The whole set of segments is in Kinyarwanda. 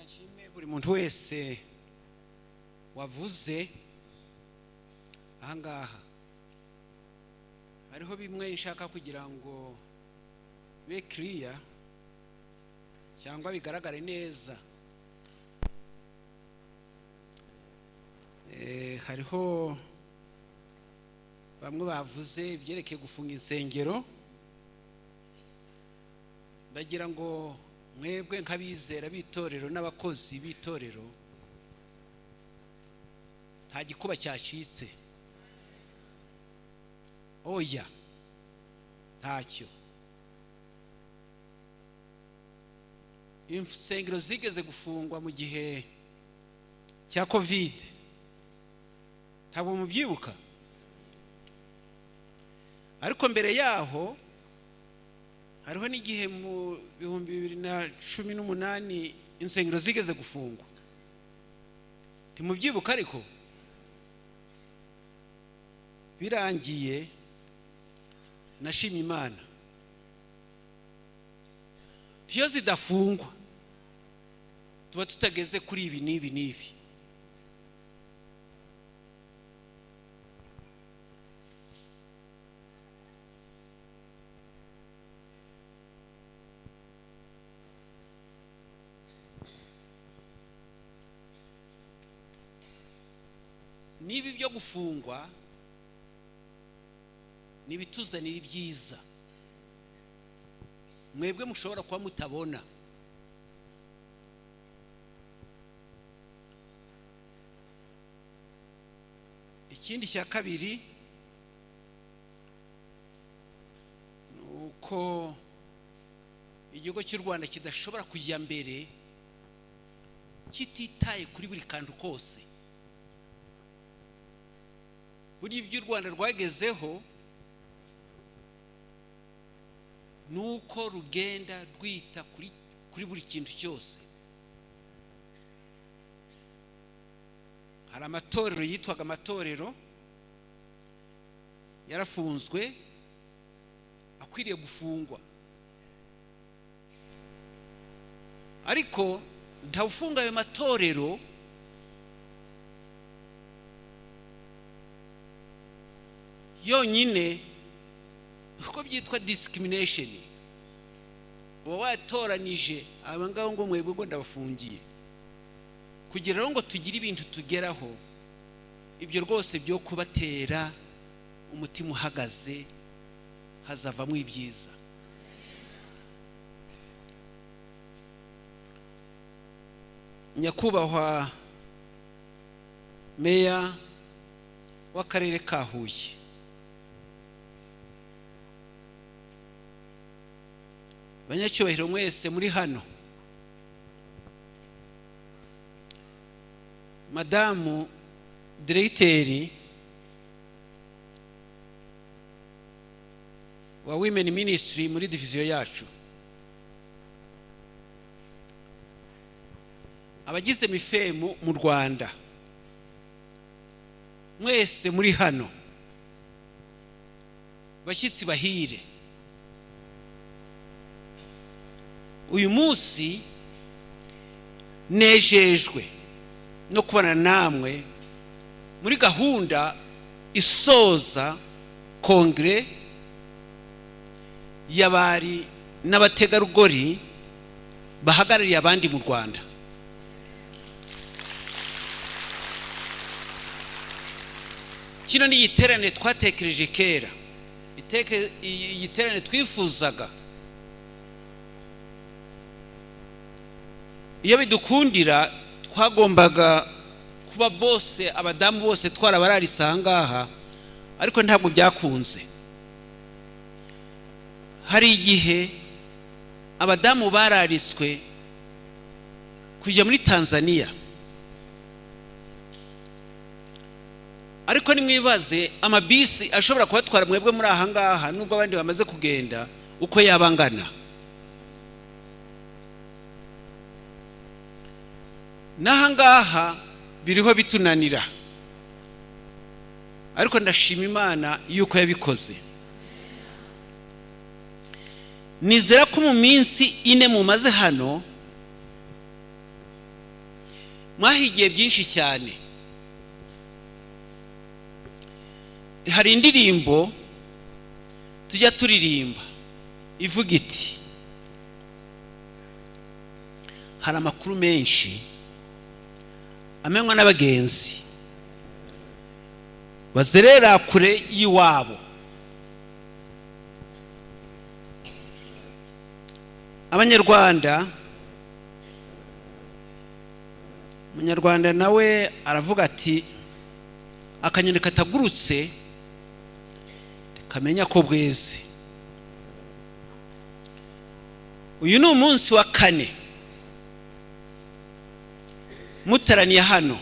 Nshime buri muntu wese wavuze ahangaha. Hariho bimwe nshaka kugira ngo be clear cyangwa bigaragare neza. Hariho bamwe bavuze ibyerekeye gufunga insengero. Ndagira ngo mwebwe nk'abizera b'itorero n'abakozi b'itorero, nta gikuba cyacitse, oya, ntacyo. Insengero zigeze gufungwa mu gihe cya Covid, ntabwo mubyibuka? Ariko mbere yaho hariho n'igihe mu 2018 insengero zigeze gufungwa, ntimubyibuka? Ariko birangiye nashima Imana, iyo zidafungwa tuba tutageze kuri ibi n'ibi n'ibi. Niba ibyo gufungwa nibituzanira ibyiza mwebwe mushobora kuba mutabona, Ikindi cya kabiri ni uko igihugu cy'u Rwanda kidashobora kujya mbere kititaye kuri buri kantu kose. Burya ibyo u Rwanda rwagezeho ni uko rugenda rwita kuri buri kintu cyose. Hari amatorero yitwaga amatorero yarafunzwe, akwiriye gufungwa, ariko ntawufunga ayo matorero yonyine, kuko byitwa discrimination. Uba watoranije aba ngabo ngo mwebwe ngo ndabafungiye, kugira ngo tugire ibintu tugeraho. Ibyo rwose byo kubatera umutima uhagaze, hazavamo ibyiza. Nyakubahwa Meya w'akarere ka Huye, banyacyubahiro mwese muri hano, Madamu Diregiteri wa Women Ministry muri diviziyo yacu, abagize MIFEMU mu Rwanda mwese muri hano, bashyitsi bahire, uyu munsi nejejwe no kubana namwe muri gahunda isoza kongere y'abari n'abategarugori bahagarariye abandi mu Rwanda. Kino ni igiterane twatekereje kera, igiterane twifuzaga. Iyo bidukundira twagombaga kuba bose, abadamu bose twarabararize aha ngaha, ariko ntabwo byakunze. Hari igihe abadamu bararitswe kujya muri Tanzania, ariko nimwibaze amabisi ashobora kubatwara mwebwe muri aha ngaha, nubwo abandi bamaze kugenda, uko yaba angana. N'aha ngaha biriho bitunanira, ariko ndashima Imana yuko yabikoze. Nizera ko mu minsi 4 mumaze hano Mwahigiye byinshi cyane. Hari indirimbo tujya turirimba ivuga iti: "Hari amakuru menshi amenywa n'abagenzi bazerera kure y'iwabo." Abanyarwanda, Umunyarwanda nawe aravuga ati: "Akanyoni katagurutse kamenya ko bweze." Uyu ni umunsi wa kane mutaraniye hano.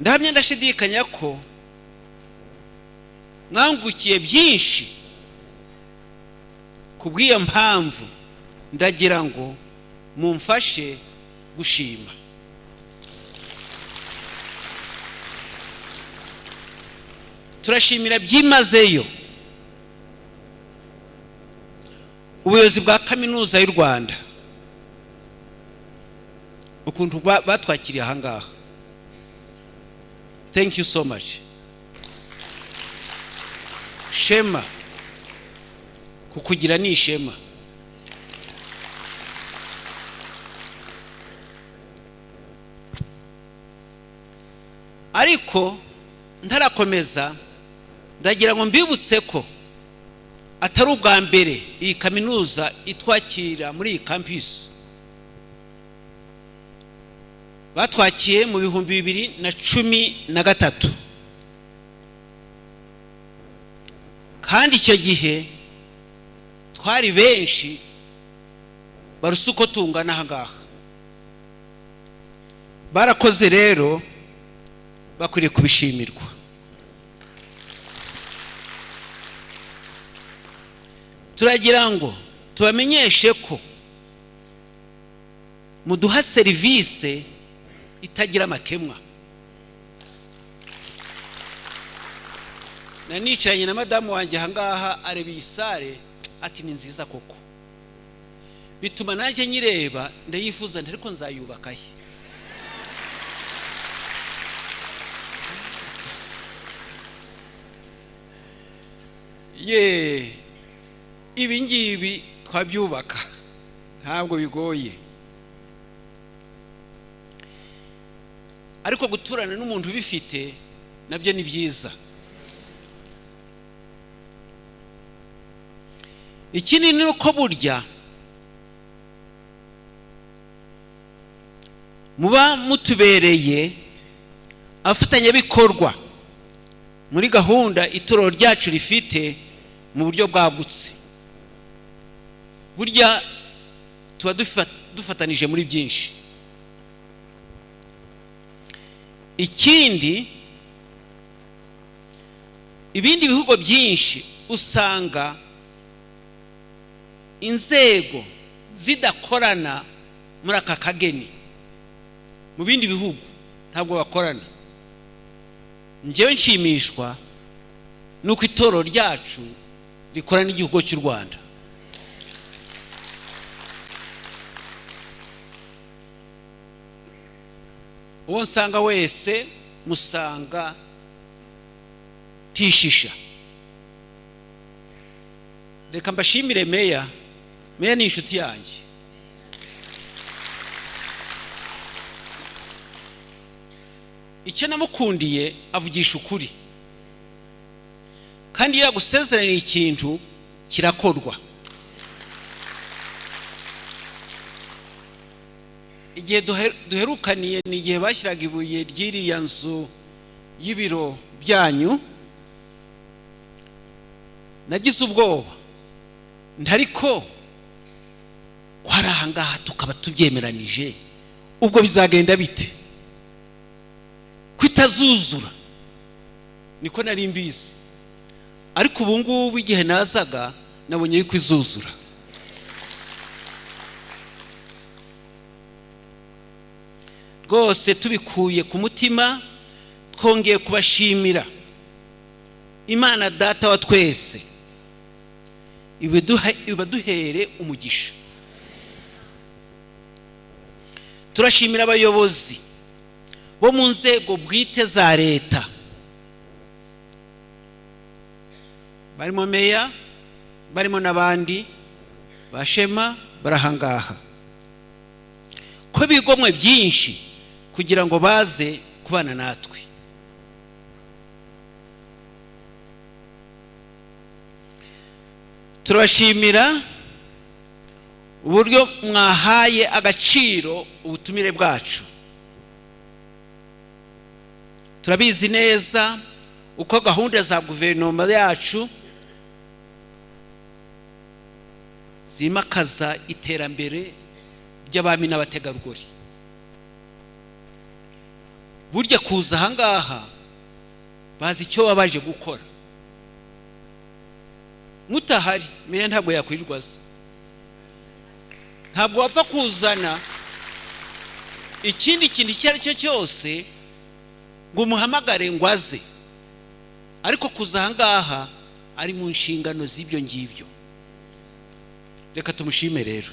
Ndahamya ndashidikanya ko mwangukiye byinshi. Ku bw'iyo mpamvu, ndagira ngo mumfashe gushima. Turashimira byimazeyo ubuyobozi bwa Kaminuza y'u Rwanda, ukuntu batwakiriye ahangaha. Thank you so much. Shema kukugira ni ishema. Ariko ntarakomeza, ndagira ngo mbibutse ko atari ubwa mbere iyi kaminuza itwakira muri iyi campus. Batwakiye mu 2013, kandi icyo gihe twari benshi barusa uko tungana aha ngaha. Barakoze rero, bakwiriye kubishimirwa. Turagira ngo tubamenyeshe ko muduha serivisi itagira amakemwa. Nanicaranye na madamu wanjye ahangaha, areba iyi salle ati: "Ni nziza koko." Bituma nanjye nyireba ndayifuza, ariko nzayubaka he? Ye, ibi ngibi twabyubaka, ntabwo bigoye. Ariko guturana n'umuntu ubifite nabyo ni byiza. Ikindi ni uko burya muba mutubereye abafatanyabikorwa muri gahunda itorero ryacu rifite mu buryo bwagutse. Burya tuba dufatanije muri byinshi. Ikindi, ibindi bihugu byinshi usanga inzego zidakorana muri aka kageni. Mu bindi bihugu ntabwo bakorana. Njyewe nshimishwa nuko itorero ryacu rikora n'igihugu cy'u Rwanda. Uwo nsanga wese musanga ntishisha. Reka mbashimire meya. Meya ni inshuti yanjye. Icyo namukundiye, avugisha ukuri, kandi iyo yagusezeraniye ikintu kirakorwa. Igihe duherukaniye ni igihe bashyiraga ibuye ry'iriya nzu y'ibiro byanyu. Nagize ubwoba, ntariko ko ari ahangaha tukaba tubyemeranije, ubwo bizagenda bite ko itazuzura? Niko nari mbizi, ariko ubu ngubu igihe nazaga nabonye yuko izuzura. Rwose tubikuye ku mutima, twongeye kubashimira. Imana Data wa twese ibaduhere umugisha. Turashimira abayobozi bo mu nzego bwite za leta barimo meya, barimo n'abandi bashema barahangaha, ko bigomwe byinshi kugira ngo baze kubana natwe. Turabashimira uburyo mwahaye agaciro ubutumire bwacu. Turabizi neza uko gahunda za guverinoma yacu zimakaza iterambere ry'abami n'abategarugori. Burya kuza ahangaha bazi icyo babaje gukora. Mutahari meya ntabwo yakwirirwaza, ntabwo wapfa kuzana ikindi kintu icyo ari cyo cyose ngo umuhamagare ngo aze, ariko kuza ahangaha ari mu nshingano z'ibyo ngibyo. Reka tumushime rero.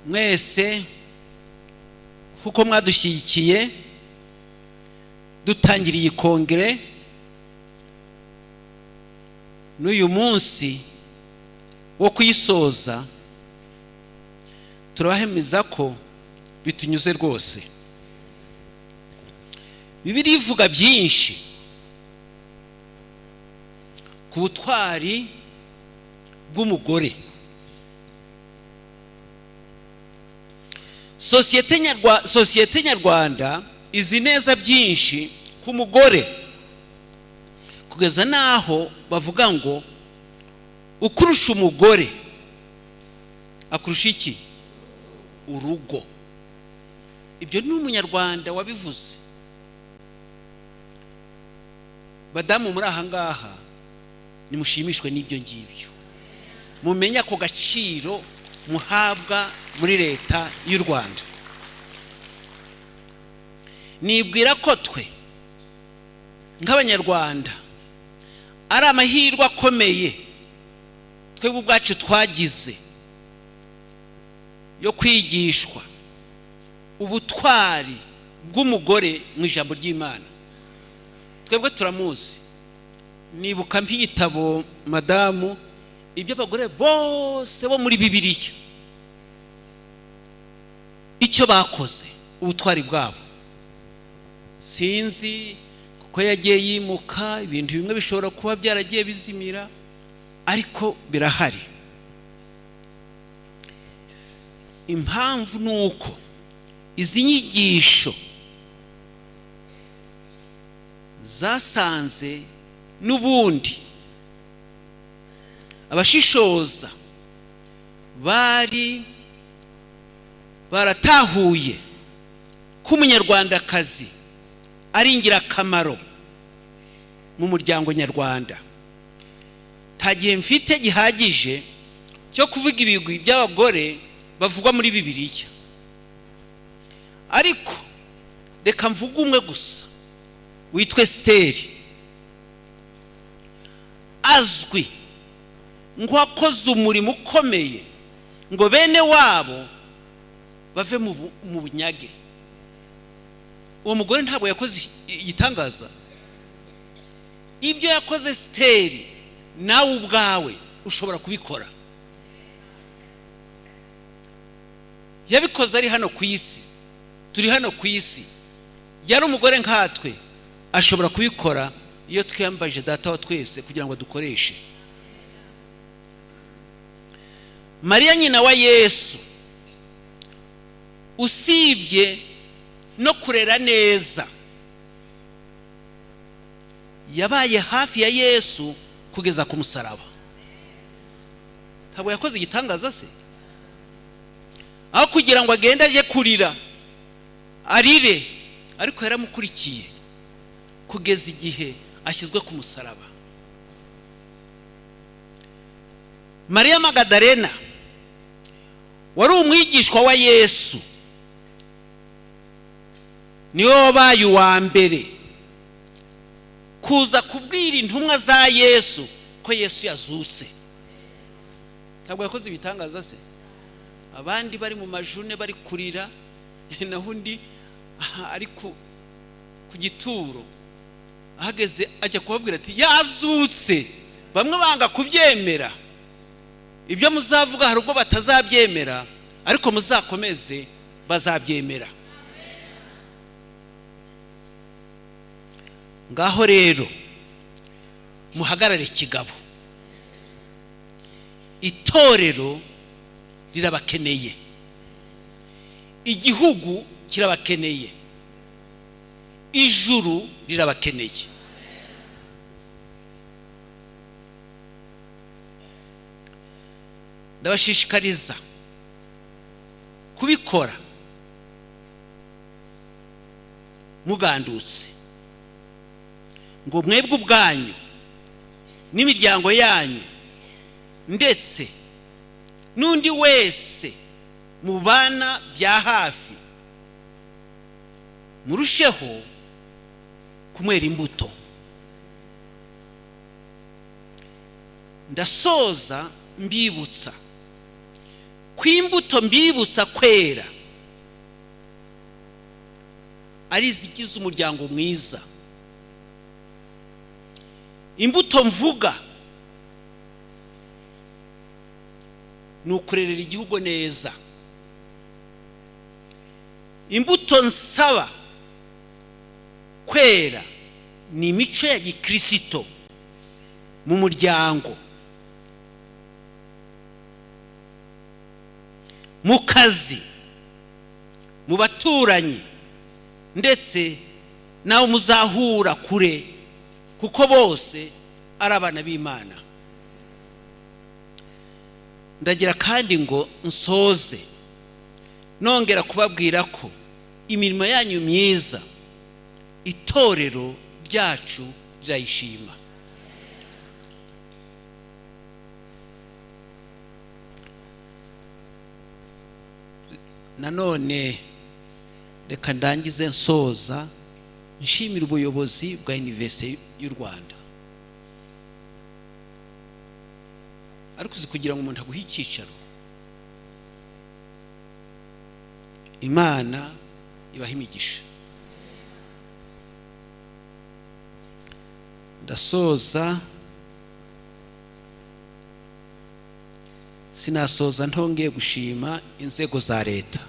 Mwese kuko mwadushyigikiye dutangiriye kongere n'uyu munsi wo kuyisoza, turabahemeza ko bitunyuze rwose. Bibiliya ivuga byinshi ku butwari bw'umugore. Sosiyete nyarwanda izi neza byinshi ku mugore, kugeza naho bavuga ngo ukurusha umugore akurusha iki? Urugo. Ibyo ni umunyarwanda wabivuze. Badamu muri aha ngaha nimushimishwe n'ibyo ngibyo, mumenye ako gaciro muhabwa muri leta y'u Rwanda. Nibwira ko twe nk'abanyarwanda ari amahirwe akomeye twebwe ubwacu twagize yo kwigishwa ubutwari bw'umugore mu ijambo ry'Imana. Twebwe turamuzi. Nibuka mp'igitabo madamu ibyo abagore bose bo muri Bibiliya icyo bakoze, ubutwari bwabo. Sinzi kuko yagiye yimuka, ibintu bimwe bishobora kuba byaragiye bizimira, ariko birahari. Impamvu ni uko izi nyigisho zasanze n'ubundi abashishoza bari baratahuye ko umunyarwandakazi ari ingirakamaro mu muryango nyarwanda. Nta gihe mfite gihagije cyo kuvuga ibigwi by'abagore bavugwa muri Bibiliya, ariko reka mvuge umwe gusa witwa Esiteri. Azwi nk'uwakoze umurimo ukomeye ngo bene wabo bave mu bunyage. Uwo mugore ntabwo yakoze igitangaza. Ibyo yakoze Esiteri nawe ubwawe ushobora kubikora. Yabikoze ari hano ku isi, turi hano ku isi, yari umugore nkatwe, ashobora kubikora iyo twiyambaje data wa twese kugira ngo dukoreshe. Mariya nyina wa Yesu, usibye no kurera neza, yabaye hafi ya Yesu kugeza ku musaraba. Ntabwo yakoze igitangaza se? Aho kugira ngo agende aje kurira arire, ariko yaramukurikiye kugeza igihe ashyizwe ku musaraba. Mariya Magadalena wari umwigishwa wa Yesu, niwe wabaye uwa mbere kuza kubwira intumwa za Yesu ko Yesu yazutse. Ntabwo yakoze ibitangaza se? Abandi bari mu majune bari kurira, naho undi ari ku gituro ahageze ajya kubabwira ati yazutse. Bamwe banga kubyemera. Ibyo muzavuga hari ubwo batazabyemera, ariko muzakomeze bazabyemera. Ngaho rero muhagarare kigabo, itorero rirabakeneye, igihugu kirabakeneye, ijuru rirabakeneye. Ndabashishikariza kubikora mugandutse, ngo mwebwe ubwanyu n'imiryango yanyu ndetse n'undi wese mubana bya hafi murusheho kumwera imbuto. Ndasoza mbibutsa ko imbuto mbibutsa kwera ari izigize umuryango mwiza. Imbuto mvuga ni ukurerera igihugu neza. Imbuto nsaba kwera ni imico ya gikristo mu muryango, mu kazi, mu baturanyi, ndetse nawe muzahura kure, kuko bose ari abana b'Imana. Ndagira kandi ngo nsoze nongera kubabwira ko imirimo yanyu myiza itorero ryacu rirayishima. Nanone reka ndangize nsoza nshimira ubuyobozi bwa Université y'u Rwanda. Ariko uzi kugira ngo umuntu aguhe icyicaro, Imana ibaha imigisha. Ndasoza, sinasoza ntongeye gushima inzego za leta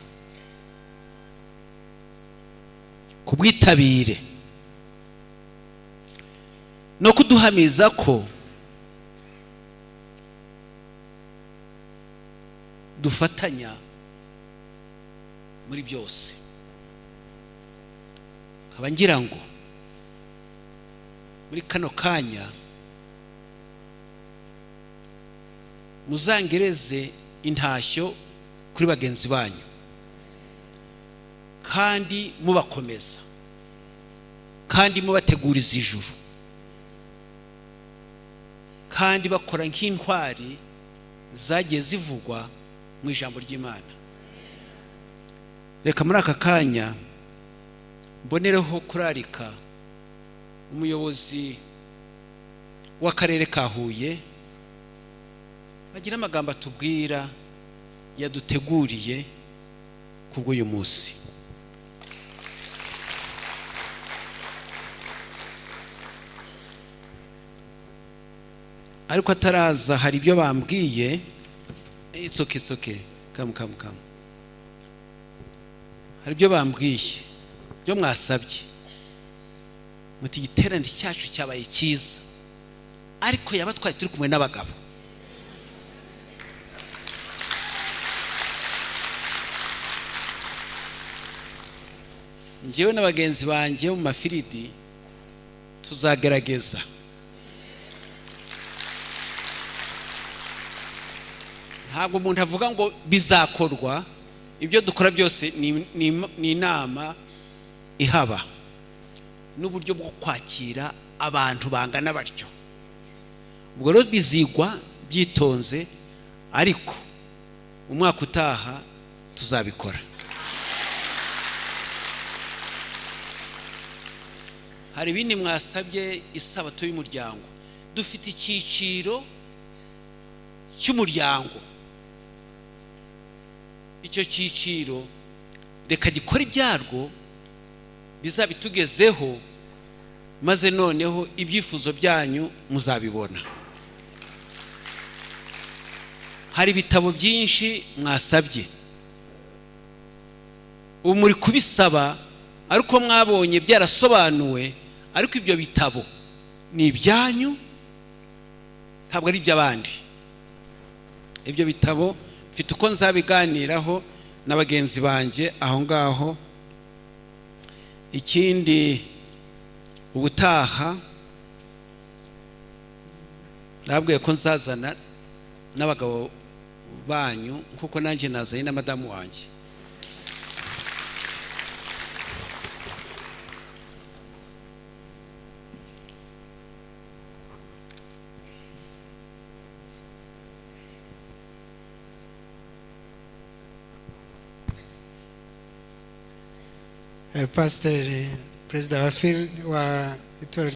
ku bwitabire no kuduhamiza ko dufatanya muri byose. Nkaba ngira ngo muri kano kanya muzangereze intashyo kuri bagenzi banyu, kandi mubakomeza, kandi mubateguriza ijuru, kandi bakora nk'intwari zagiye zivugwa mu ijambo ry'Imana. Reka muri aka kanya mbonereho kurarika umuyobozi w'akarere ka Huye agira amagambo atubwira yaduteguriye kubw'uyu munsi. Ariko ataraza hari ibyo bambwiye. It's okay, it's okay. Come, come, come. Hari ibyo bambwiye byo mwasabye, muti igiterane cyacu cyabaye cyiza, ariko yaba twari turi kumwe n'abagabo. Njyewe na bagenzi banjye mu mafiridi tuzagerageza. Ntabwo umuntu avuga ngo bizakorwa, ibyo dukora byose ni inama ihaba n'uburyo bwo kwakira abantu bangana batyo. Ubwo rero bizigwa byitonze, ariko umwaka utaha tuzabikora. Hari ibindi mwasabye, isabato y'umuryango. Dufite icyiciro Cy'umuryango. Icyo cyiciro reka gikora ibyarwo, bizabitugezeho, maze noneho ibyifuzo byanyu muzabibona. Hari ibitabo byinshi mwasabye, ubu muri kubisaba ariko mwabonye byarasobanuwe. Ariko ibyo bitabo ni ibyanyu, ntabwo ari iby'abandi. Ibyo bitabo mfite uko nzabiganiraho na bagenzi banjye aho ngaho. Ikindi, ubutaha nabwiye ko nzazana n'abagabo banyu, kuko nanjye nazanye na madamu wanjye. Pasiteri, perezida wa fil wa itorero.